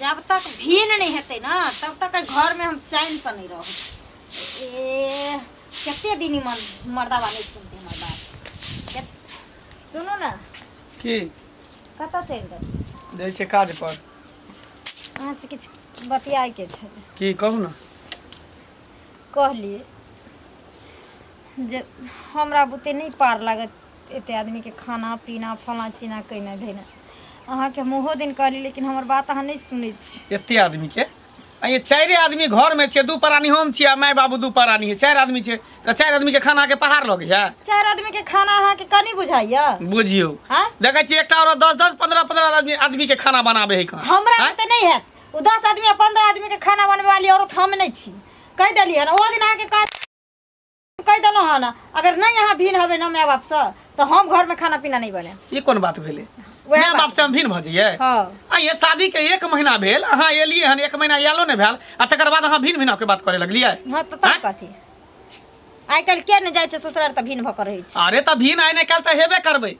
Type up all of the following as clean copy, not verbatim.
जब तक भीन नहीं हेतै ना तब तक एहि घरमे हम चैनसँ नहीं रहब। ए कते दिन ई मर्दाबा नहीं सुनते हमर बात। सुनू ने। की? कतऽ चलि देब? जाइ छियै काज पर। अहाँ से किछु बतियाइके छै। की कहू ने। कहली जे हमरा बुते नहि पार लागत एते आदमीके खाना पीना फलाँ चिना केनाइ धेनाइ। अहाँके हम ओहो दिन कहली लेकिन हमर बात अहाँ नहि सुनै छी। एते आदमीके? आ ये चारि आदमी घरमे छियै, दू प्राणी हम छियै आ माय बाबू दू प्राणी है, चारि आदमी छै तऽ चारि आदमीके खानाके पहाड़ लगैया। चारि आदमीके खाना अहाँके कनि बुझाइया? बुझियौ। आँय? देखै छियै एकटा औरत 10 10 15 15 आदमीके खाना बनाबै है कहाँ। हमरा आँय? तऽ नहि हैत ओ 10 आदमी आ 15 आदमीके खाना बनबै वाली औरत हम नहि छी। कहि देलियै हन ओहो दिन अहाँके कहि देलहुँ हन अगर नहि अहाँ भिन्न हेबै ने माय बापसँ तऽ हम घरमे खाना पीना नहि बनायब। ई कोन बात भेलै? वएह माय बात। बाप से हम भिन्न भऽ जइयै? हँ। आ ये शादी के 1 महीना भेल, अहाँ एलियै हन, 1 महीना आयलो नहि भेल आ तकर बाद अहाँ भिन्न भिन्न के बात करे लगलियै। हँ तऽ तब आँय? कथी? आइ काल्हि के नहि जाइ छै ससुराल तऽ भिन्न भऽ कऽ रहै छै। अरे तऽ भिन्न आइ नहि काल्हि तऽ हेबे करबै,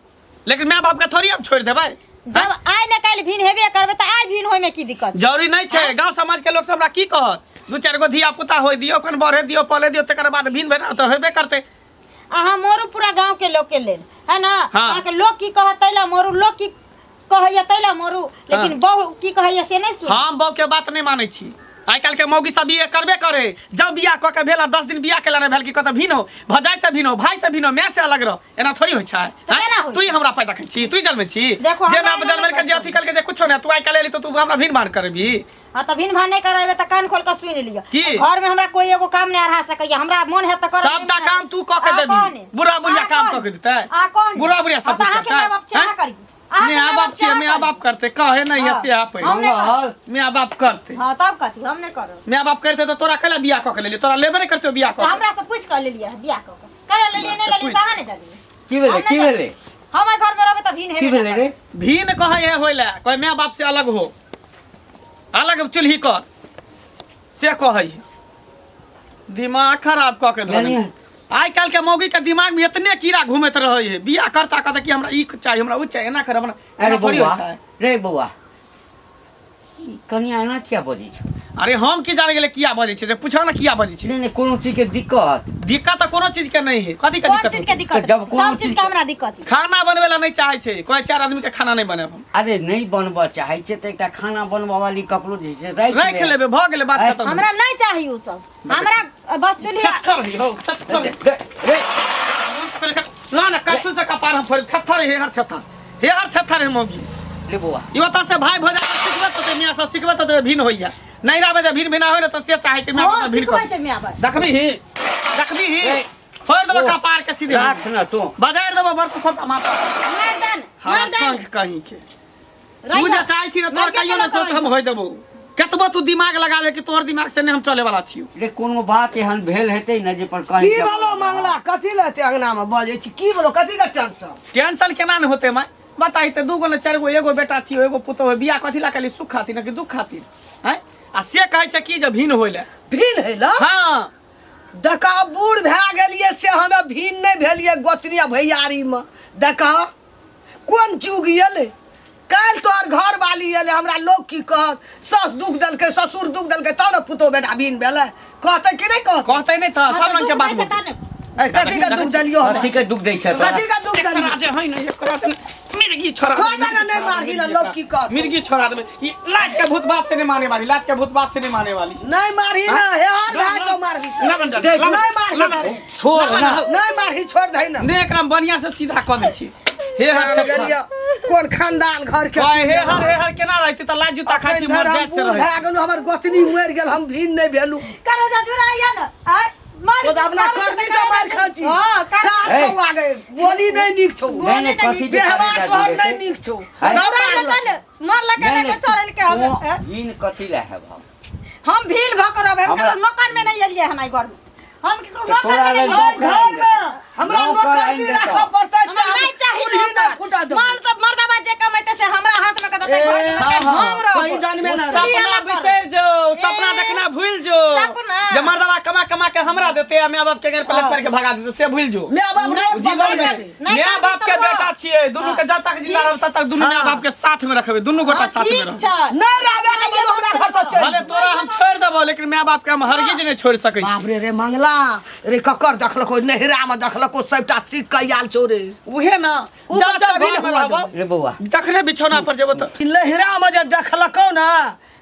लेकिन माय बाप के थोड़ी हम छोड़ि देबै। जब आइ ने काल्हि भिन्न हेबे करबै तऽ आइ भिन्न होइमे की दिक्कत छै? जरूरी नहि छै। गाँव समाज के लोक सब हमरा की कहत? दू चारि गो धिया पुता होइ दियौ, कन बढ़े दियौ, पले दियौ, तकर बाद भिन्न भेना तऽ हेबे करतै। अहाँ मरू पूरा गाँव के लोक के लेल है ना? हाँ। अहाँके लोक की कहत तै ला मरू, लोक की कहैया तै ला मरू, लेकिन हाँ। बहु की कहैया से नहि सुनू। हम बहु के बात नहि मानै छी। आइ काल्हि के मौगी सब ई करबे करे, जब बियाह कऽ के भेल आ 10 दिन बियाह केला नहि भेल कि कतऽ भिन्न हो, भजाइ से भिन्न हो, भाइ से भिन्न हो, माय से अलग रहो, एना थोड़ी होइ छै। तऽ केना होइ तू छै? हमरा पैदा करै छी, तू जन्मै छी। देखो, जे हमरा माय एना जन्मेल के नहि जे अथी कलके जे कुछो नहि, तू आइ काल्हि एली तऽ तू हमरा भिन्न भान करबी। हाँ तऽ भिन्न भान नहि कराबे तऽ कान खोल कऽ सुनि लिअ। की? घर में हमरा कोई एगो काम नहि अढ़ा सकैया, हमरा मोन हैत तऽ करब, सबटा नहि मोन काम हैत। तू कऽ के अहाँ देबी। कहने। बुढ़ा बुढ़िया अहाँ काम कहने। कऽ के देतै। अहाँ कहने। बुढ़ा बुढ़िया सब हाँ, तऽ कुछ अहाँके करतै। माय बाप चाह हैं? करी। अहाँके माय माय बाप बाप छियै, चाह माय करी। बाप करतै, कहे नहि है हाँ। से आपै। हम नहि करब। माय बाप करतै। हाँ, तब कथी, हम नहि करब। माय बाप करतै तऽ तोरा कैला बियाह कऽ के लेलियै? तोरा लेबे नहि करतै बियाह कऽ तऽ के। हमरा से पूछि कऽ लेलियै हँ बियाह कऽ के। कैला लेलियै, नहि लेलियै से अहाँ नहि जानियै। की भेलै? हम नहि की जानै भेलै? छी। हम एहि घर में रहबै तऽ भिन्न की हेबे भेलै रे? भिन्न कहै है होय लए, कहै माय बाप से अलग हो, अलग चूल्ही कर, से कहै है। दिमाग खराब कऽ के धऽ जानिए। देने। आइ काल्हि के मौगी के दिमाग में एतने कीड़ा घूमैत रहै है, बियाह करता कहता कि हमरा ई चाही, हमरा ओ चाही, एना कर, हमरा अरे एना थोड़ी होइ बौआ, छै। रे बौआ, ई कनिया एना किया बजै छौ? अरे हम की जाने गेलै किया बजै छै, जे पूछो ने किया बजै छै। नहि नहि, कोनो चीज के दिक्कत? दिक्कत तऽ कोनो चीज के नहि है। कथी के कोन दिक्कत चीज के होतै? दिक्कत? तऽ जब कोनो सब चीज चीज के के- हमरा दिक्कत। खाना बनबै ला नहि चाहै छै, कहै 4 आदमी के खाना नहि बनायब हम। अरे नहि बनबऽ चाहै छै तऽ एकटा खाना बनबऽ वाली ककरो जे छै राखि राखि ले। लेबै, भऽ गेलै बात आँय? खतम। हमरा नहि चाही ओ सब, हमरा बस चूल्ही थेथर है हौ, थेथर है। रे, रे, ना ना, कच्चू से कपार हम फोड़, थेथर है, हर थेथर हे, हर थेथर है मौगी। रे बौआ, ई ओतऽ से भाई भौजा सब सिखबत तऽ मियाँ सब सिखबत तऽ भिन्न होइया, नहीं रहबै तऽ भिन्न भिना होय ने तऽ से चाहे कि माय हँ, बाप भिन्न सिखबै कर। छै माय बाप। देखबी ही, देखबी ही, ए, फोड़ देबो ओ, कपार के सीधे। राख ना तू। बजारि देबो बर्तन सबटा माथा। मर्दन, हरा मर्दन। शंख कहीं के। रहिया। तू जे चाहै छी ने तोहर रहिया कहियो ने केना सोच हम करबै? होय देबो। कतबो तू दिमाग लगा ले कि तोहर दिमाग से नहीं हम चले वाला छियो। रे कोनो बात एहन भेल हेतै ने जे पर कहीं की जवाब भेलो मंगला, कथी ले एते अंगना में बजै छी? की भेलो, कथी के टेंशन? टेंशन केना ने होतै माय? बताही तऽ 2 गो ने 4 गो, एगो बेटा छियो, एगो पुतोह, बियाह कथी ला केली? सुख खातिर ने कि दुख खातिर? हैं? आ से कहै छै कि जे भिन्न होय ले। भिन्न होय ले? हाँ। देखा बूढ़ भए गेलियै से हमे भिन्न नहि भेलियै गोतनी आ भैयारी में। देखा कोन चुग एलै? काल्हि तोहर घर वाली एलै, हमरा लोग की कहत? सास दुख देलकै, ससुर दुख देलकै, तब ने पुतोह बेटा भिन्न भेलै। कहतै कि नहि कहतै? कहतै नहि तऽ हाँ, सब तऽ रंग के दुख बात दै छै बोलतै। तब ने। ए, कथी के दुख देलियौ हमरा? कथी के दुख दै छै तोरा? कथी के दुख देलियौ? एकरा जे है ने, एकरा जे मिर्गी छोड़ा छोड़ देबै, दे ने, नहीं मारही ने, लोग की कहतौ? मिर्गी छोड़ा देबै। ई लाज के भूत बात से नहीं माने वाली, लाज के भूत बात से नहीं माने वाली। नहीं मारही ना, हे हर भाई तो मारही तो। लगन जा, देख, लगन, नहीं मारही लगन। ना। छोड़ ना। नहीं मारही, छोड़ दही ना। ने एकरा बढ़िया से सीधा कऽ दै छी। हे हर हम खेत गेलियै, कोन खानदान घर के कहे हे हर, हे हर केना रहती तऽ लाज जूता खाइ छी, अखन मर धरि हम जाइत से बूढ़ रहै। भए गेलहुँ, हमर गोतनी मरि गेल, हम भिन्न नहि भेलहुँ। करे जा जुड़ाइया ने, आँय? मार ओ तऽ अपना मार करनी से मार खाइ छी। हाँ, कर- काज हे। छौ आगे, बोली नहि नीक छौ। नहि, नहि, कथी के व्यवहार करे तोहर जा नहि जुड़े छै? नीक छौ। आँय? सब जुड़ाइया मारलक। ने, मारलक नहि, ने, नहि, छोड़ल के हम, तू आँय? भिन्न कथी लए हेबह? हम भीड़ भऽ कऽ रहबै, हम हमरा- ककरो नौकर में नहि एलियै हन एहि घर में। हम ककरो तऽ नौकर तोरा में लग नहि एलियै। नौकर घर में हमरा नौकर नौकर आनि भी देतौ। राखऽ पड़तै, हमरा नहीं चाही चूल्ही नहि नौकर। फुटा देबौ। मर्द मर्दाबा जे कमेतै से हमरा हाथ में के देतै, घर के ए, नौकर हाँ, हम रहब। कहीं जानमे ना सपना अलग कर। बिसरि जो, सपना ए, देखना भूल जो। सपना। जे मर्दवा कमा कमा के हमरा देते आ माय बाप के घर पर लत के भगा देते, से भूल जो। माय बाप रोड पर जीवन मरि में जेतै। नहीं माय करबी बाप के तऽ बेटा रह। छियै, दुनू के जब तक जिंदा रहब तब तक दुनू माय बाप के साथ में रखबै, दुनू गोटा हाँ, साथ में ठीक रहब। छै। नहि रहबै तऽ बोलो जेबो लेकिन माय बाप के हम हरगिज नहीं छोड़ सकै बाप छी। रे रे मंगला रे, ककर देखलको नहिरा में देखलको, सबटा सीख के आयल छौ रे। उहे ना उ जब बात जब कभी घर नहीं में हुआ रहबो, रे बौआ जखने बिछौना पर जेबो तऽ ई लहिरा में जे देखलको ना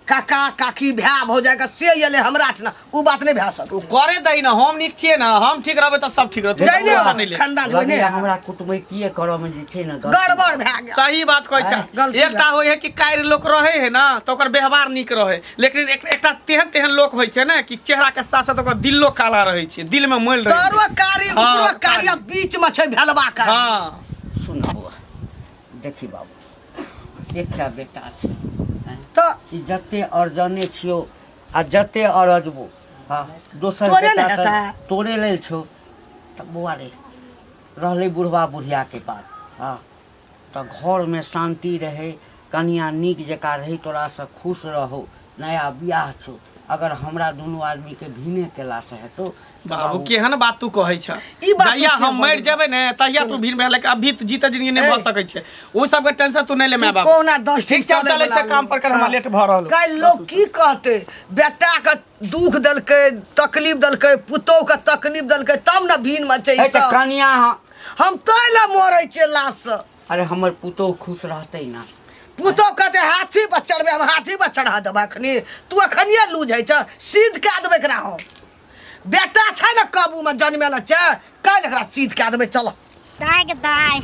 काका काकी भाय भौजाई के से एलै हमरा ठना, उ बात नहीं भए सकत। उ करे दही ना, हम नीक छियै ना, हम ठीक रहबै तऽ सब ठीक रहतै। जइने टेंशन नहि ले। खानदान जोइने लगैया हमरा कुटमैतिये करऽ मे जे छै ने गलती। गड़बड़ भए गेल। सही बात कहै छै। गलती एकटा भए। होइ है कि कायर लोक रहै है ना तऽ ओकर व्यवहार नीक रहै, लेकिन एकटा तेहन तेहन लोक होइ छै ने कि चेहरा के साथ साथ ओकर दिलो काला रहै छै, दिल में मैल रहै छै। तोरो कारी हाँ, उपरो कारी आ बीच में छै भेलवा कारी। हाँ। सुन बौआ, देखी बाबू, एकटा बेटा छै आँय? तऽ ई जते अर्जने छियौ आ जते अरजबो, हाँ, दोसर तोरे ने बेटा तऽ हेतै। तोरे लेल छौ। तऽ बौआ रे, रहलै बुढ़बा बुढ़ियाके बात, हाँ, तऽ घरमे शान्ति रहै, कनिया नीक जकाँ रहै, तोरासँ खुश रहौ, नया बियाह छौ। अगर हमरा दुनू आदमीके भिने केलासँ हेतौ तऽ बाबू केहन बात तू कहै छ? ई बात जहिया तू हम के मरि बोलबै? जेबै ने तहिया तू भीड़ भेल, लेकिन अभी तऽ जीते जिंदगी नहि भऽ ए। सकै छै। ओ सबके टेंशन तू नहि ले माय बाप। कोना 10 ठीक छै, हम चलै छै काम पर, कर हमरा लेट भऽ रहल। काल्हि लोग की कहतै? बेटा के दुख देलकै, तकलीफ देलकै, पुतोह के तकलीफ देलकै, तब ने भीन में छै ई ए तऽ सब। कनिया हम तै लए मरै छियै लाश से। अरे हमर पुतोह खुश रहतै ना। पुतोह कहतै हाथी पर चढ़बै, हम हाथी पर चढ़ा देबै अखनी, तू अखनिये लूज होइ छ, सीध कए देबै एकरा हम। बेटा छै ने काबू में जनमेला छै, काल्हि एकरा सीध कए देबै। चल दाय के दाय,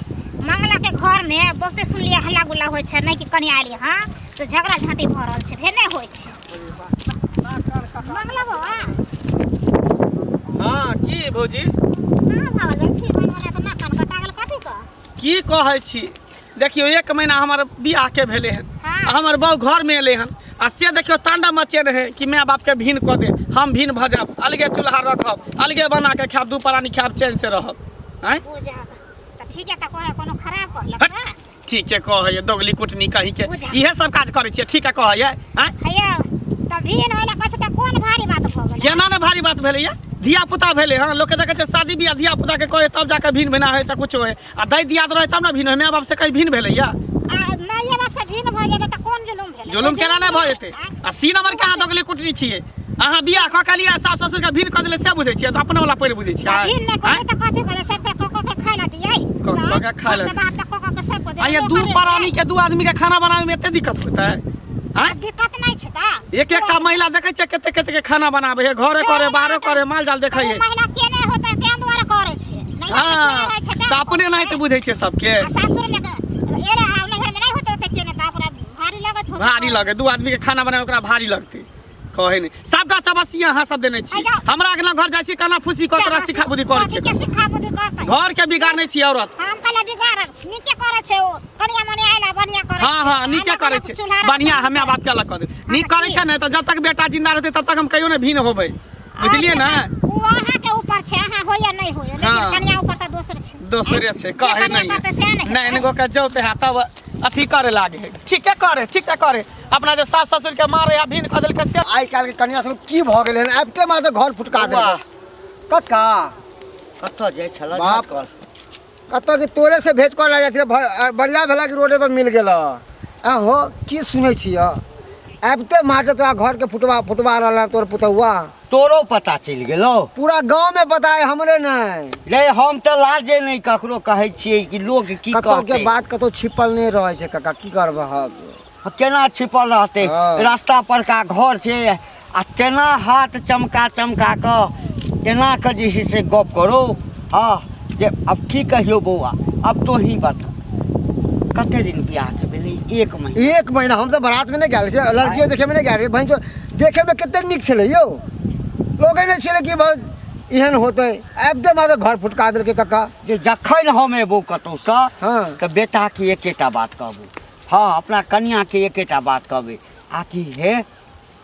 मंगला के घर में बहुते सुनलियै हल्ला गुल्ला होइ छै, नहि कि कनिया एली हँ से झगड़ा झाँटी भऽ रहल छै, फेर नहि होइ छै। मंगला बाबा। हाँ की भौजी? कहाँ भागल जाइ छी? मन मना तऽ नाक कान कटा गेल कथी के? की कहै छी, देखियौ 1 महीना हमर बियाह के भेलै हन। हाँ। आ हमर बहू घर में एलै हन आ से देखियौ तांडव मचेने है कि माय बाप के भीन कऽ दे, हम भीन भऽ जायब, अलगे चूल्हा रखब, अलगे बना के खायब, दू प्राणी खायब, चैन से रहब। आँय बुझा तऽ ठीक है, तऽ कोनो कोनो खराब कहलक हट। हँ? ठीके कहैए, दोगली कुटनी कही के बुझा। इहे सब काज करै छियै, ठीके कहैए। आँय हैयौ तऽ भीन होइला कहै छै तऽ कोन भारी बात भऽ गेलै? केना ने भारी बात भेलैया? धिया पुता भेलै हँ, लोकके देखै छै शादी बियाह धिया पुता के करे तब जाके भीन भेना होइ छै, कुछो होइ आ दै दियाद रहै तब ने भीन होइ। माय बाप से कहीं भीन भेलैया? आ माइए बाप से भीन भऽ जेबै तऽ कोन जुलुम भेलै? जुलुम केना नहि भऽ जेतै? आ सी नंबर के अहाँ दोगली कुटनी छियै, अहाँ बियाह कऽ के लिअ सास ससुर के भीन कऽ देले से बुझै छियै, तऽ अपने वाला पैर बुझै छियै। आ भीन नहि आँय? करबै तऽ कथी करबै? सबके कऽ कऽ के खाय लए दियै। कऽ कऽ के खाय लए सब बात तऽ कऽ कऽ के सबके आ ये देबै, दू लोक प्राणी के दू आदमी के खाना बनाबै में एते दिक्कत होतै? आँय? दिक्कत नहि छै तऽ एक एकटा महिला देखै छियै कते कते के खाना बनाबै है, घरे करे बाहरो करे, माल जाल देखै है। ओ महिला के नहि होतै तें दुआरे करै छै। नैहर मे हाँ केने रहै छै तें तऽ अपने करै नहि छै। तऽ बुझै छियै सबके। आ सासुर मे तऽ एरे आ नैहर मे नहि होतै ओते केने तऽ ओकरा भारी लगत होतै। भारी लगे, दू आदमी के खाना बनाबै ओकरा भारी लगतै। कहै नहि सबटा चबसिया अहाँ सब देने छी। आ जाउ। हमरा अगना घर जाइ छी काना फूसी कऽ तोरा सिखा बुद्धि करै कथी के छियै, सिखा बुद्धि करतै? घर के बिगाड़ने छी औरत। हम कहले बिगाड़ब? नीके करै छै ओ, कनिया मनिया आइला बढ़िया करै हाँ छै। हाँ नीके हमरा करै कोनो छै, चूल्हा बढ़िया हमे बाप के अलग कऽ दे, नीक करै छै ने तऽ जब तक बेटा जिंदा रहतै तब तक हम कहियो ने भीन होबै, बुझलियै ने? ओ अहाँ के ऊपर छै, अहाँ होइया नहि होइया, लेकिन हाँ। कनिया ऊपर तऽ दोसर छै। दोसरे छै जे कहै कनिया नहि करतै सएह ने नहि हेतै। गो के जौते है तब अथी करे लागे है, ठीके करे ठीके करे, अपना जे सास ससुर के मारे आ भीन कऽ देलकै से। आइ काल्हि के कनिया सब की भऽ गेलै हन, आबिते मात्र घर फुटका देलकै। कक्का कतऽ जाइ छलऽ? बाप। झटकल कतऽ के तोरे से भेंट करऽ लागि जाइ छलै, बढ़िया भेला कि रोडे पर मिल गेल। आ हो की सुनै छिय, आबिते मात्र तोरा घर के फुटवा फुटवा रहल हन तोर पुतहुआ। तोरो पता चलि गेलौ? पूरा गाँव में पता है, हमरे नहीं। रे हम तऽ लाजे नहि ककरो कहै छियै कि लोक की कतौ के कहतै। बात कतौ छिपल नहि रहै छै काका, की करबहक? केना छिपल रहतै? हाँ। रास्ता पर का घर छै आ तेना हाथ चमका चमका कऽ एना कऽ जे छै से गप करो। हाँ जे अब की कहियौ बौआ, अब तो ही बता कते दिन बियाह के भेलै? 1 महीना। 1 महीना हमसब बारात में नहीं गेल छियै, लड़कियो देखे में नहीं गेल रहियै, बहिन चो देखे में कते नीक छलै यौ, लोगे नहि छलै कि बस एहन होतै, आबिते मात्र घर फुटका देलकै कक्का। जे जखन हम एबौ कतौसँ हाँ। तऽ बेटाके एकेटा बात कहबौ, हाँ अपना कनियाके एकेटा बात कहबै, आ कि हे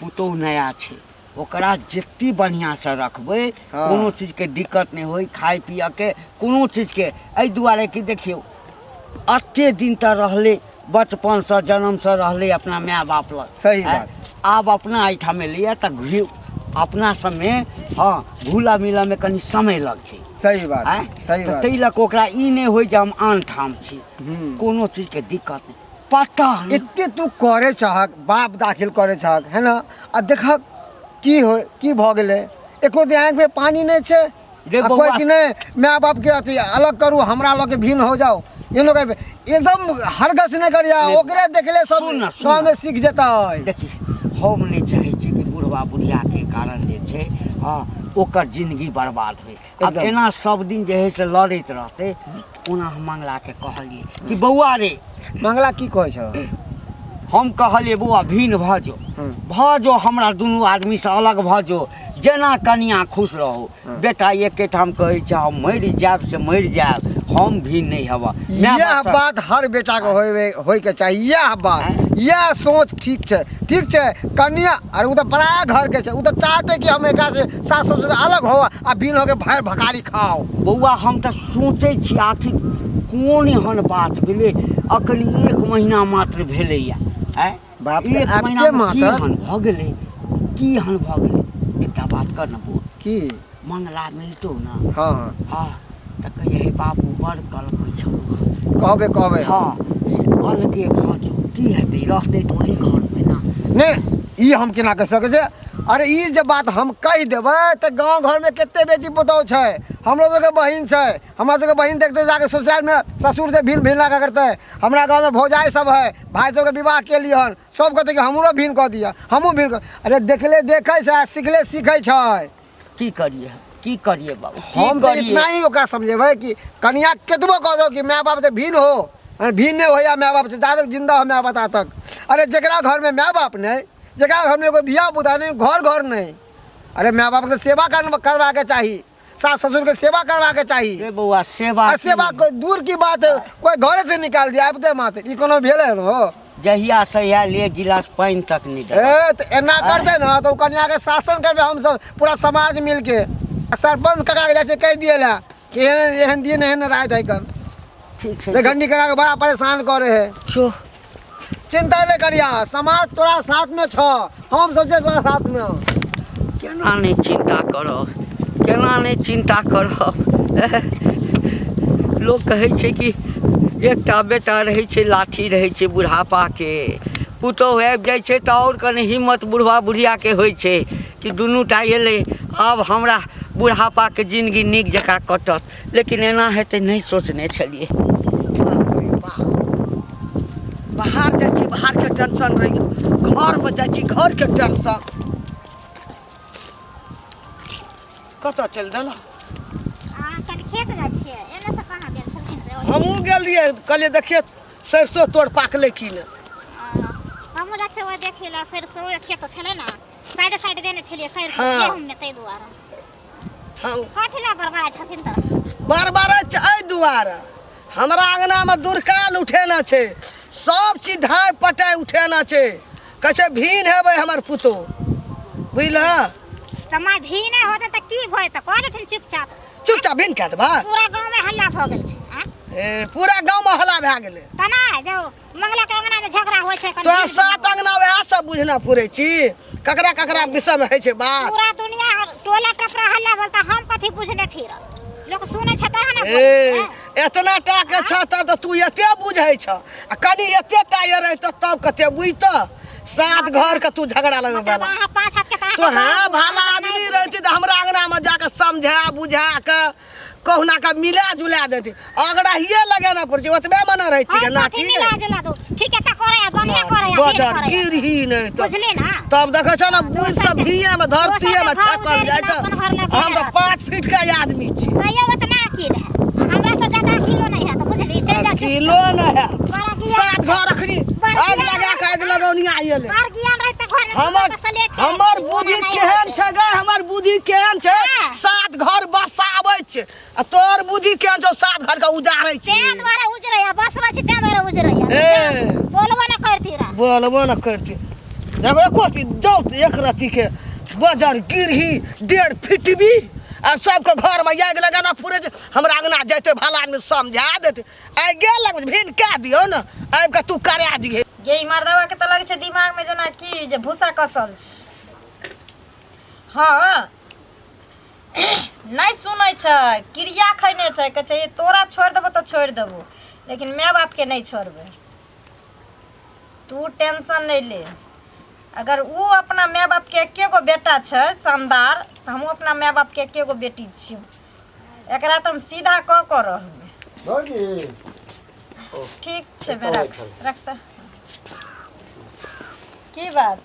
पुतोहु नया छै, ओकरा जते बढ़िआँसँ रखबै हाँ। कोनो चीजके दिक्कत नहि होइ, खाय पियऽके कोनो चीजके। एहि दुआरे कि देखियौ एते दिन तऽ रहलै बचपनसँ जन्मसँ रहलै अपना माय बाप लग। सही आँय? बात। आब अपना एहिठाम एलैए तऽ घुरि अपना सबमे हाँ घुला मिलऽमे कनि समय लगतै। सही बात, आँय? सही तऽ बात। ताहि लऽ कऽ ओकरा ई नहि होइ जे हम आन ठाम छी, कोनो चीजके दिक्कत नहि, पता नहि। एते तू करे चाहक, बाप दाखिल करे चाहक है ना, आ देखक की हो की भऽ गेलै एको दिन आँखिमे पानि नहि छै रे आ बौआ। कोइ कि नहि माय बापके अथी अलग करू हमरा लऽ के भिन्न हो जाओ ये लोग एकदम हरगस नहि करिया नहि, ओकरे देखले सब सुन ना, सुन गाँवमे ना। सीख जेतै देखी हम नहि चाहै छी कि बुढ़वा बुढ़ियाके कारण जे छै हँ ओकर जिंदगी बर्बाद होइ आब एकदम। एना सब दिन जे है से लड़ैत रहतै ओना हम मंगलाके कहलियै कि बौआ रे मंगला की कहै छौ हम कहलियै बौआ भिन्न भऽ जो भऽ जो हमरा दुनू आदमीसँ अलग भऽ जो जेना कनिया खुश रहो बेटा एकेठाम कहै छै हम मरि जायब से मरि जायब हम भिन्न नहि हेबऽ माय इएह बापसँ- बात हर बेटाके होय होयके चाही इएह बात इएह सोच ठीक छै ठीक छै कनिया अरे ओ तऽ पराया घरके छै ओ तऽ चाहते कि हम एकरा से सास ससुर से अलग हो आ बिन होके भार भकारी खाओ बौआ हम तऽ सोचै छी आखिर कोन एहन बात भेलै अखन एक महीना मात्र भेलैया आँय बाप रे, एक आबिते महीनामे की मात्र? एहन भऽ गेलै की एहन भऽ गेलै एकटा बात कर ने बौआ की मंगला मिलतौ ने हँ हँ तऽ कहियै हे बाबू बड़ कलकै छौ कहबै कहबै हँ से अलगे भऽ जो की हेतै रहतै तऽ ओही घरमे ने नहि ई हम केना कहि सकै छियै अरे ई जे बात हम कहि देबै तऽ गाँव घरमे कते बेटी पुतहु छै हमरो सबके बहिन छै हमरा सबके बहिन देखते जाके ससुरालमे ससुर से भिन भिन लगा करतै हमरा गाँवमे भौजाइ सब है भाय सबके विवाह केलियै हन सब कहतै कि हमरो भिन कऽ दिअ हमहूँ भिन कऽ अरे देखले देखै छै आ सिखले सीखै छै की करियै की करियै बाबू की हम तऽ करियै इतना ही ओकरा समझेबै कि कनिया केतबो कह दो कि माय बाप से भिन्न हो अरे भिन्न नहीं होया माय बाप से जा तक जिंदा हो माय बाप ता तक अरे जकरा घर में माय बाप नहीं जकरा घर में एगो धिया पुता नहीं घर घर नहीं अरे माय बाप के सेवा करवा के चाही सास ससुर के सेवा करवा के चाही रे बौआ सेवा आ सेवा कोई दूर की बात है कोई घरे से निकाल दिया आबिते माते ई कोनो भेलै हन हो जहिया से आयल एक गिलास पानि तक नहि देलक ए तऽ एना करतै ने तऽ ओ कनिया के शासन करबै हमसब पूरा समाज मिलके आ सरपंच काका के जाइ छै कहि दियै लए कि एहन एहन दिन एहन राति है कन ठीक छै घंटी काका के बड़ा परेशान करे है छो चिंता नहि करिया समाज तोरा साथ में छ हम सब छै तोरा साथ में केना नहि चिन्ता करब केना नहि चिन्ता करब लोक कहै छै कि एकटा बेटा रहै छै लाठी रहै छै बुढ़ापाके पुतोहु आबि जाइ छै तऽ आओर कनि हिम्मत बुढ़बा बुढ़ियाके होइ छै कि दुनू टा एलै आब हमरा बुढ़ापाके जिनगी नीक जकाँ कटत लेकिन एना हेतै नहि सोचने छलियै बाप रे बाप बाहर जाइ छी बाहरके टेंशन रहैए घरमे जाइ छी घरके टेंशन कतऽ चलि देलहुँ अहाँ कनि खेत जाइ छियै एने से कहाँ गेल छलखिन से ओहि हमहूँ गेल रहियै कहलियै देखियै सरिसो तोड़ पाकलै कि नहि हमहूँ जाइ छियै ओहि देखै लए सरिसो खेत छलै ने साइड साइड देने छलियै सरिसो हाँ। गेहूँमे ताहि दुआरे हम कथी लए बड़बड़ाइ छथिन तऽ बड़बड़ै छै एहि दुआरे हमरा अङ्गनामे दुरकाल उठेना छै सब चीज ढाइ पटाइ उठेना छै कहै छै भीन हेबै हमर पुतोह बुझलह तऽ माय भी नहि होतै तऽ की भऽ जेतै कऽ देथिन चुपचाप चुपचाप भीन कए देबै पूरा गाँवमे हल्ला भऽ गेल छै आँय? ए पूरा गाँवमे हल्ला भए गेलै तना जाउ मंगला के अंगना में झगड़ा होइ छै कनि तोरा भीड़ सात अंगना वएह सब बुझना पुरै छी ककरा ककरा विषयमे होइ छै बात पूरा दुनिया टोला टपरा हल्ला बोलता हम कथी बुझने फिर लोक सुनै छै तहन ने ए बोलै छै। एतना टा के छ तब तऽ तू एते बुझै छ आ कनि एते टा ये रहितौ तब कते बुझतऽ सात घर के तू झगड़ा लगबै मतलब वाला अहाँ पाँच हाथ के तऽ तो हाँ भला आदमी रहती तऽ हमरा अंगना में जाके समझा बुझा के कहुना के मिला जुला देती अगड़ाहिए लगेना पड़ै छै ओतबे मने रहै छियै ना ठीक मिला है जुला दो ठीक है त करे आ बढ़िया करे आ बजर गिरही नहि तऽ बुझली ना तब देखै छौ ने बुझ सब भीए में धरतीए में दोसर के घर छकल जाइ उजाड़ि छै कऽ अपन घर लग हम तऽ 5 फीट के आदमी छी तैयो उतना अकील है हमरा से ज्यादा अकीलो नहीं है तो बुझली चल जा किलो नहि है बड़ा ज्ञान सात घर अखनी बड़ आगि ज्ञान लगा के आगि लगौनी आयल बड़ ज्ञान रहे त घर में हमर सलेट के हमर ओना बुद्धि नहि केहन होतै। छै गे हमर बुद्धि केहन छै हाँ। सात घर बसाबै छै आ तोर बुद्धि केहन छौ सात घर के उजाड़ै छी तें द्वारा उजरैया बसबै छी तें द्वारा उजरैया ए। बोलबो न करती रह बोलबो न करती देखो एको रत्ती जाउ तऽ एक रत्ती के बजर गिरही डेढ़ फिटबी आ सबके घर में आगि लगाना पुरे छै हमरा अंगना जैते भला आदमी समझा देते आगि लगबै भिन कए दियौ ने आबि कऽ तू करा दिहे गे ई मर्दवा के तऽ लगै छै दिमाग में जेना की जे भूसा कसल छै हँ नहि सुनै छै क्रिया खैने छै कहै छै तोरा छोड़ि देबो तऽ छोड़ि देबो लेकिन माय बापके नहि छोड़बै तू टेंशन नहि ले अगर ओ अपना माय बापके एके गो बेटा छै शानदार, तऽ हमहूँ अपना माय बापके एके गो बेटी छियै। एकरा तऽ हम सीधा कऽ कऽ रहबै। भौजी। ठीक छै बे, रख रख। तऽ की बात?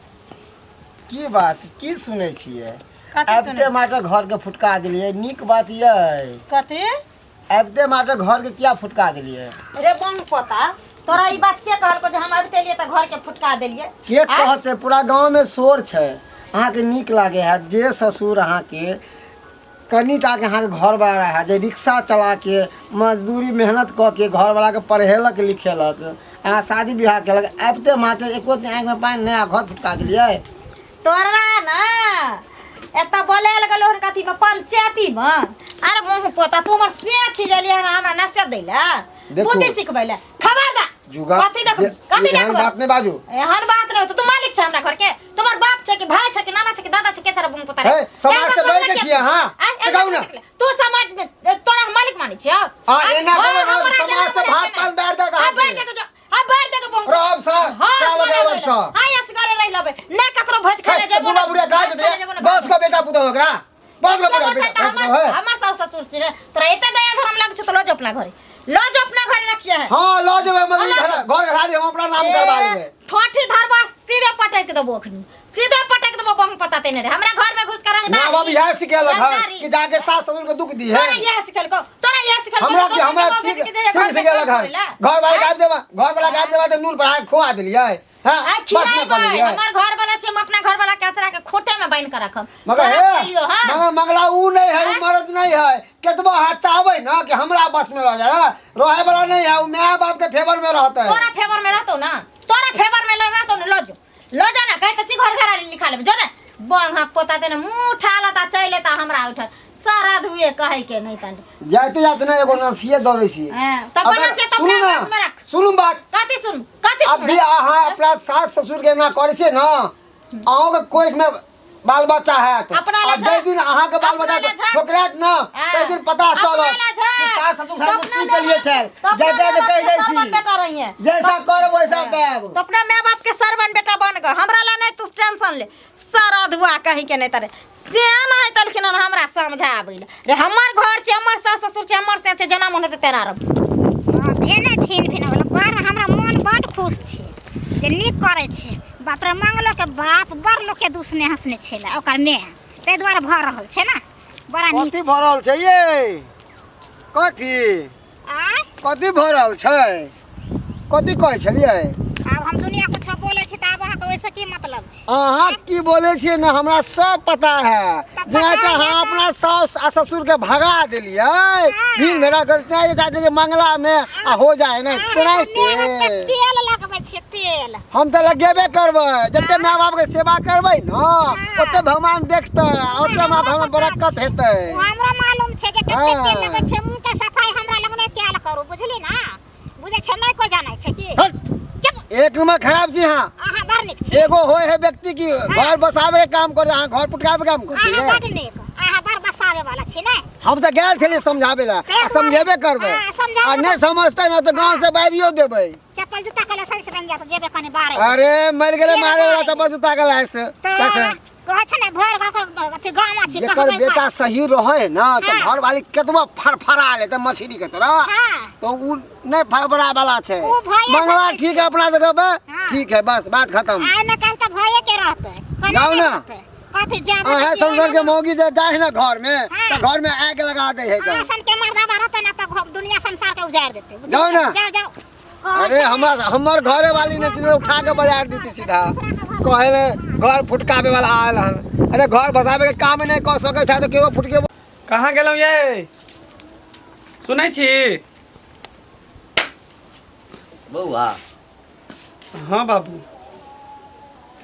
की बात की सुनै छियै? कथी आबिते सुनै? मात्र घरके फुटका देलियै, नीक बात यै? कथी? आबिते मात्र घरके किया फुटका देलियै? रे बम पोता, तोरा ई बात के कहलको जे हम आबिते एलियै तऽ घरके फुटका देलियै? के कहते? पूरा गाँवमे शोर छै। अहाँके नीक लागे है जे ससुर अहाँके कनि टाके अहाँके घरवला रहए जे रिक्शा चलाके मजदूरी मेहनत कऽ के घरवलाके पढ़ेलक लिखेलक, अहाँ शादी बियाह केलक, आबिते मात्र एको दिन आँखिमे पानि नहि आ घर फुटका देलियै? तोरा ने एतऽ बोलायल गेलो हन कथी में, पंचायती में। अरे मुँह पोता, तू हमर से छी जलियै हन हमरा नसीहत दै लए, देखू। बुद्धि सिखबै लए। खबरदार, जुगा कथी देखबै? कथी एहन देखबै? बात नहि बाजू। एहन बात नहि होतौ। तू मालिक छै हमरा घर के? तुम्हार बाप छै कि भाई छै कि नाना छै कि दादा छै? के छै रे बम पोता रे? हे, समाज एहन से बात बढ़ि के बोलना छियै अहाँ। आँय, एहन सिखाउ बात ने। बोलना। तू समाज में तोरा हम मालिक मानै छियौ? हाँ, एना हाँ, करबै ने, हमरा समाज जेना से बोलै भात तेना। पान बैठ देत हाँ, अहाँके। बैठ देके जो, हाँ, बैठ देके बम। रहब सर, हाँ, चावल असगरे रहब रहि सर। हाँ, असगरे रहि लेबै। नहि ककरो भोज खाय लए जेबो, बूढ़ा नहि बुढ़िया कहाँ भात खाय लए जेतै? जेबो, नहि 10 गो बेटा पुतहु ओकरा, 10 गो बेटा एगो छै बेटा तऽ पुतहु है। हमर हमर सासु ससुर छै रे। तोरा एते दया धर्म लागै छै तऽ लऽ जो अपना घरे, लऽ जो अपना घरे रखिए है। हाँ, लऽ जेबै, मगर ई लऽ घर घर घराड़ी हम अपना नाम करबा लेबै। ठोठी धरबा, सीधे पटक देबो, अखनी सीधे पटक देबो। बम पता तेने रे, हमरा घर में घुस कर रंगदारी। माँ बाप इएह सिखेलक हन रंगदारी। कि जाके सास ससुर के दुख दी है? तोरा इएह सिखेलको? तोरा इएह सिखेलको? हमरा की, हमरा ठीक ठीक सिखेलक हन? घर वाला के आबि जेबा, घर वाला के आबि जेबा तऽ नून पढ़ा के खुआ देलियै। हाँ, आ बस नहि खिलाइबै। कहलियै। हमर घर वाला छै, हम अपना घर वाला के अचरा के खोटे में बान्हि के रखब। मगर तोरा हे खेलियो, हाँ? मगर मंगला ऊ नहीं है, ऊ मर्द नहीं है। केतबो हाथ चाहबै ना कि हमरा बस में रह जाए, रहे वाला नहीं है। ऊ my बाप के फेवर में रहते है। तोरा फेवर में रहतो ना, तोरा फेवर में रहतो ना। लऽ जो, लऽ जो ना, कहै तऽ छी घर घरारी लिखा लेबै। जो ने बंग पोता, तेने मुँह उठा लेता, चलि एता हमरा उठल सारा धुए कहै के नहि तन। जाते जाते ना एगो नसीहत दऽ दै छी। हाँ, तऽ अगर- बना से तऽ सुनू अपना ना, बस में रख। सुनू बात। कथी सुन, कथी सुन? अभी अहाँ अपना सास ससुर के एना करै छियै ना, अहूँके कोख में बाल बच्चा हैत। अपना ले आ जा। जाहि दिन अहाँके बाल अपना बच्चा ले जा। ठोकरायत ना, हाँ। ताहि दिन पता अपना चलत ले जा। कि सास ससुर तो सामने अपना की केलिए छल। तो अपना जाते जाते माय कहि बाप के दै सरवन छी, बेटा रहिए। जैसा करब वैसा पायब। तो अपना माय बाप के सरवन बेटा बन गए, हमरा ला नहीं तू टेंशन ले। सारा धुआ कहीं के नहीं तरे से ना है तलखिन हन हमरा समझाबै ले रे। हमर घर छै, हमर सास ससुर छै, हमर से छै, जेना मन हेतै तेना रहब। हँ, भेने फिन फिन होलै बड़ हमरा मोन बड खुश छै जे नीक करै छै। बाप रे, मंगलोके बाप बड़ लोकके दुसने हँसने छलै, ओकर माय ताहि दुआरे भऽ रहल छै ने बड़ा नीक। कथी भऽ रहल छै ये? कथी? आँय? कथी भऽ रहल छै? कथी कहै छलियै? आब हम दुनिया कुछो बोलै छी तऽ आब अहाँके ओहिसँ की मतलब छै? अहाँ की बोलै छियै ने, हमरा सब पता है। तऽ जेना पता तऽ अहाँ है तऽ- अपना सास आ ससुर के भगा देलियै, भीड़ भेड़ा करते जाते के मंगला में आ हो जाए ने। अहाँ तेनाहिते तऽ मेहनत के तेल लगबै छियै, तेल। हम तऽ लगेबे करबै। जते माय बाप के सेवा करबै ने, ओते भगवान देखतै आ ओते हमरा भगवान बरकत हेतै। ओ हमरा मालूम छै जे कते तेल हाँ। लगै छै। मुँह के सफाई हमरा लग नहि कयल करू, बुझली ना? बुझै छै नहि, कोइ जानै छै की? हट। चुप। एक नंबर खराब छी अहाँ। अहाँ बड़ नीक छी। एगो होय है व्यक्ति की घर बसावे के काम करे, अहाँ घर पुटकावे के काम अहाँ करतियै। बड़ नीक, अहाँ बड़ बसावे वाला छी ने। हम तऽ गेल छलियै समझाबै लए आ समझेबे करबै। हाँ, समझाबै। आ नहि समझतै ने तऽ गाँव से बाहरियो देबै। चप्पल जूता के लाइसेंस बन जात, जेबे कने बाहर। अरे मरि गेलै के मारे वाला बाहर? चप्पल जूता के लाइसेंस तऽ कैसे? कहै छै ने भर गाँव के अथी गाँव छी जेकर कहबै बेटा सही रहे ना तऽ हाँ। घर वाली केतबो फड़फड़ा लेते मछली के तरह, हाँ। तो उ नहीं फड़फड़ा वाला छै। उ भये मंगला सकै ठीक है अपना जगह पे। हाँ। ठीक है, बस बात खत्म। आइ न काल्हि तऽ भये के रहतै, कने जाउ नहि ने। रहतै। कथी जाब? अहे संसार के मौगी जे जाइ ना घर में हाँ। तऽ घर में आग लगा दे है। अहाँ सन के मर्दाबा रहतै ने तऽ दुनिया संसार के उजाड़ि देतै, बुझलियै? जाउ ने। जाउ जाउ, कहै अरे छै। हमरा हमर घरे वाली ने चीज उठा के बाजार देती सीधा। कहे ले घर फुटकावे वाला आयल हन। अरे घर बसावे के काम नहीं कर सके था तो केओ फुटके। कहाँ गेलहुँ ये? सुनै छी? बौआ। हाँ बाबू।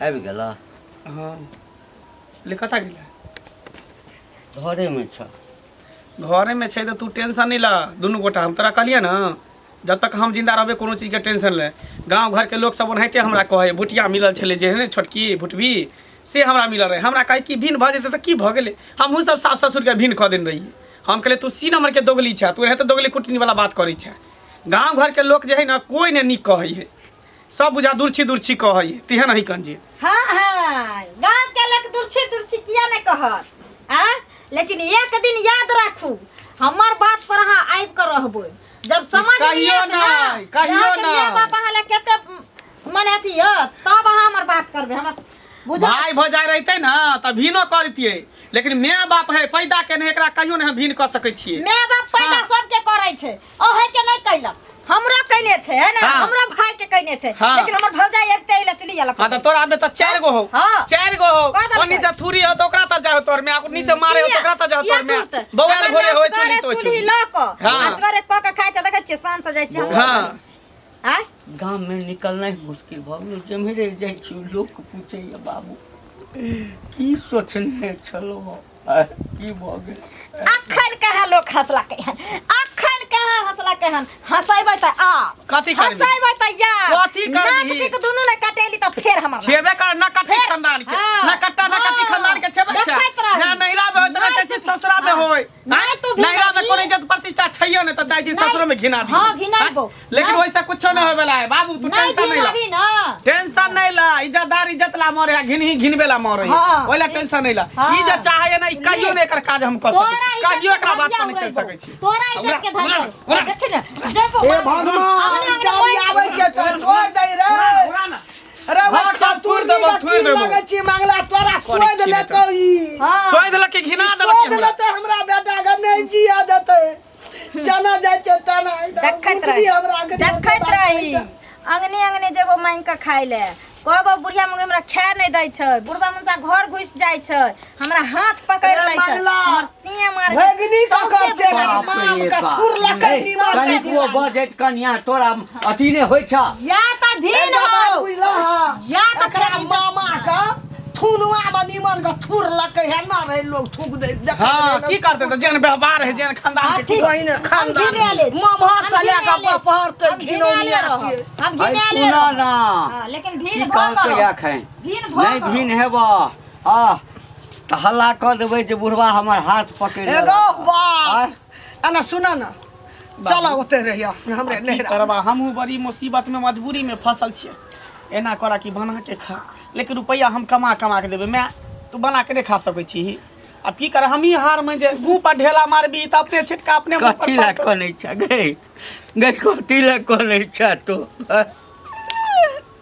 आबि गेल? हाँ, ले कतऽ गेलै? घरेमे छ। घरेमे छै तऽ तू टेंशन नहि लऽ। दुनू गोटा हम तोरा कहलियै ने, जब तक हम जिंदा रहबै कोनो चीजके टेंशन नहि। गाँव घरके लोकसब ओनाहिते हमरा कहै, भुटिया मिलल छलै जे ने, छोटकी भुटबी से हमरा मिलल रहै। हमरा कहै कि भिन्न भऽ जेतै तऽ की भऽ गेलै? हमहूँ सब सास ससुरके भिन्न कऽ देने रहियै। हम कहलियै तू सी नम्बरके दोगली छह, तू एनाहिते दोगली कुटनी वाला बात करै छह। गाँव घरके लोक जे हइ ने, कोइ नहि नीक कहै हइ। सब बुझा दुर्छी दुर्छी कहै तेहन ही कंजी। हाँ हाँ, गाँव के लोग दुर्छी दुर्छी किया नहीं कहत आ, लेकिन एक दिन याद राखू हमर बात पर अहाँ आबि कऽ रहबै जब समझ में कहियो आयत ना, नहि, कहियो अहाँके नहि। माय बाप अहाँ लए कते मने अथी यऽ तब अहाँ हमर बात करबै हमर बुझल भाई भौजाई रहते ना तऽ भीनो कऽ दितियै, लेकिन माय बाप है पैदा केने, एकरा कहियो नहि हम भीन कऽ सकै छियै। माय बाप पैदा हाँ। सबके करै छै, अहें के नहि कैलक, हमरो कैने छै है ना? हाँ। हमरो भाई के कैने छै। हाँ। लेकिन हमर भौजाई आबिते अइले चुली आला। हाँ तऽ तोरा में तऽ 4 गो हो। हाँ। 4 गो हो। कऽ देलकै। ओनी से थूरी हो तऽ ओकरा तर जाहो तोर में, ओनी से मारे हो तऽ ओकरा तर जाहो किया तोर में। तुरत? बौआ हमर घोरे होय असगरे चुल्ही से चुल्ही चुल्ही। लऽ कऽ हाँ। असगरे कऽ के खाइ छै, देखै छियै शान से जाइ छियै हम। हाँ। आँय? गाममे निकलनाइ मुश्किल भऽ गेल। जेम्हरे जाइ छी लोक पूछैए, बाबू की सोचने छलहुँ, की भऽ गेल? अखन कहाँ लोक हँसलकै हन, अखन कहाँ हँसलकै हन? हँसेबै तऽ आ कथी करबी? हँसेबै तऽ या कथी करबी? नाक पीक दुनू नहि कटेली तऽ फेर हमर छेबे कर न कट्टी फेर- खानदान के। हाँ। न कट्टा न कट्टी हाँ। खानदान के छेबे छै। देखैत रही। ना नैहरा में होय तऽ नहि चाहै छी तू- ससुरा में हाँ। होय। नहि तू भी नैहरा में रही। कोनो इज्जत प्रतिष्ठा छैयो नहि तऽ चाहै छी नहि। ससुरो में घिना दी। हाँ, घिनाइबो। लेकिन नहि। ओहिसँ कुछो नहि होय वाला है बाबू, तू नहि टेंशन नहीं ला। घिनाबी ना। टेंशन नहीं ला, इज्जतदार इज्जत ला मरे है, घिनही घिनबे ला मरे है। हाँ। ओहि ला टेंशन नहीं ला। हाँ। ई जे चाहे ना, ई कहियो नहीं एकर काज हम कऽ सकै तोरा छी। इज्जत कहियो के एकरा बात धजिया पर नहीं चलि उड़ैबो। सकै छी। तोरा इज्जत के धजिया उड़ा, देखी ने जयबो। हे भगवान, गाड़ी आबै छै तऽ छोड़ दै रे। उड़ा ना। अरे वो भाग, भाग, थूर थूर देबो, थूर देबो। लगै छी मांगला तोरा कोने सोध की लेतौ ई। हाँ। सोहि देलक कि घिना देलक सोध कि हमरा? लेतै हमरा बेटा के, नहि जिया देतै। जना जाइ छै तना देखैत उठबी रही, हमरा के देखैत रही। अंगने अंगने जेबो मांगि कऽ खाय ले, कहबो बुढ़िया मुँह हमरा खाय नहि दै छै, बुढ़बा मुनसा घर घुसि जाइ छै, हमरा हाथ पकड़ि अरे लै छै, मंगला, हमर सिंह मारै छै, भगिनी सौंसे ककर छै? बुढ़बा। बाप माम रे के बाप। थुर लकै ए, निमन से कनिकबो बजैत कनिया तोरा अथी नहि होइ छ। या तऽ भीन एकटा बात हो बुझलह हँ? या तऽ एकरा फेर इज्जत- मामा के थुनुआ में निमन के थुर लकै है ना रे, लोग थूक दे देखैत हाँ, रहे। की करतै तऽ जेहन व्यवहार है, जेहन खानदान के ठीक। ओहिने खानदान हम घिनाएले छी। ममहर से हम लए कऽ घिनाएले छी। बपहर के हम घिनाएले घिनौनिया रहब। छियै। हम अरे घिनाएले सुन रहब। ना। हाँ, लेकिन की भीन भऽ कहलकै कऽ एखन? भीन भऽ नहि कऽ। भीन हेबह, हाँ तऽ हल्ला कऽ देबै जे बुढ़वा हमर हाथ पकड़ि एगो लेलक। बात एना सुन ना, चल ओते रहिया हमरे की नहिरा। करबा, हमहूँ बड़ी मुसीबत में मजबूरी में फसल छियै। एना करा कि बना के खा, लेकिन रुपैआ हम कमा कमा के देबै। माय, तू बना के नहि खा सकै छी। आब की कर, हमही हार में जे मुँह पर ढेला मारबी तऽ अपने छिटका अपने मुँह पर कथी लए पड़तौ। कनै छ गै? गै कथी लए कनै छ तू?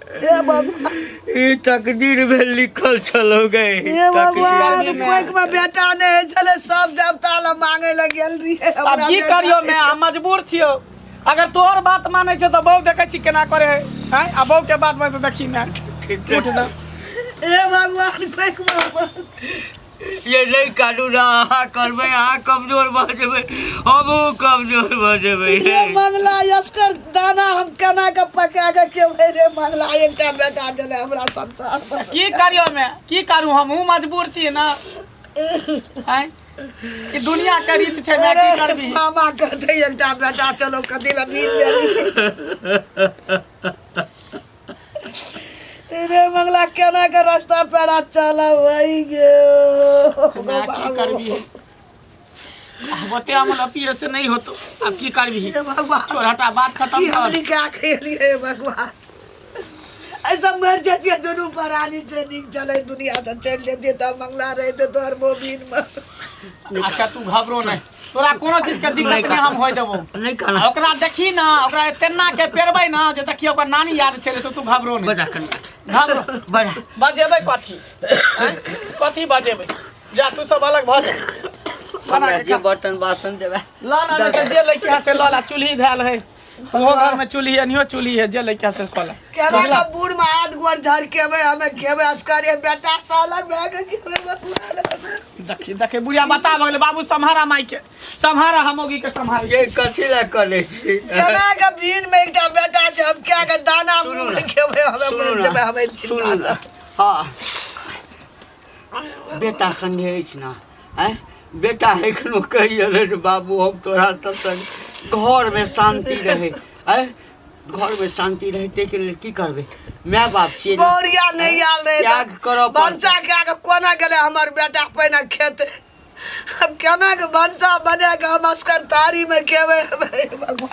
हे भगवान, ई तकदीर भेल लिखल छलौ गै। हे भगवान, तकदीर। कोइक में बेटा नहि होइ छलै, सब देवता लग मांगे लए गेल रहियै। आब हमरा की बेटा करियो मैं, हम मजबूर छियो। अगर तोहर बात मानै छौ तऽ बहू देखै छी केना करे है आँय? आ बहू के बात मानै तऽ देखी मैं उठ ना। हे भगवान, कोइक में ये नहि कानू ना, अहाँ करबै, अहाँ कमजोर भऽ जेबै, हमहूँ कमजोर भऽ जेबै। रे मंगला, यसकर दाना हम केना के पका के खेबै रे मंगला? एकटा बेटा देले हमरा संसार पर। की करियो मैं, की करू, हमहूँ मजबूर छी ना आँय? ई दुनिया के रीत छै मैं, की अरे करबी? मामा कहते एकटा बेटा चलो कथी लए बीत गेली रे मंगला? केना के रास्ता पेड़ा चलब गे? मैं की करबी, अब ओते अमल अपिए से नहीं होतो, अब की करबी? हे भगवान, छोड़, हटा, बात खत्म की हम कर। लिखा के एलियै हे भगवान? ऐसा मर जतियै दुनू प्राणी से नीक चले दुनिया से चलि जतियै तब मंगला रहते तोहर मोबिन में। अच्छा तू घबरो नहीं, तोरा कोनो चीज के दिक्कत नहीं हम होय देबो। नहि काना। आ ओकरा देखी ना, ओकरा एतना के पेरबै ना जे देखियो ओकर नानी याद चलि जेतौ। तू घबरो नहीं। बजा कनिया। घबरो। बजा। बजेबै कथी आँय? कथी बजेबै? जा तू सब अलग भऽ जा, बना हमरा के जे खा। बर्तन बासन देबै। ल ना, नहीं तऽ जे लैके है से ल ला। चूल्ही धयल है ओहो घर में, चूल्ही एनियो चूल्ही है, जे लैके है से कऽ ला। केना के बूढ़ में हाथ गोर झरकेबै, हमे खेबै असकरे बेटा सालक भए के खेबै भगवान? देखी देखी, बुढ़िया बता भऽ गेलै। बाबू सम्हारा, माई के सम्हारा, हम ओगी के सम्हारे। ये कथी लए कनै छी? केना के भीन में एकटा बेटा छै, हम क्या के दाना सुनू मुँह ना। में खेबै? हमे सुनू मरि ना, जेबै हमे सुनू चिंता ना। से। हाँ, बेटा संगे अछि ना? आँय, बेटा एखनो कहिए रे बाबू, हम तोरा सब संग घरमे शान्ति रहै। आँय, घरमे शान्ति रहै ताहिके लेल की करबै? माय बाप छियै ने। बौरिया नहि आयल रहे। त्याग करऽ पड़तै। भनसा कए के कोना गेलै हमर बेटा पहिने खेते? अब केना के भनसा बना के हम असकर थारी में खेबै? हे भगवान।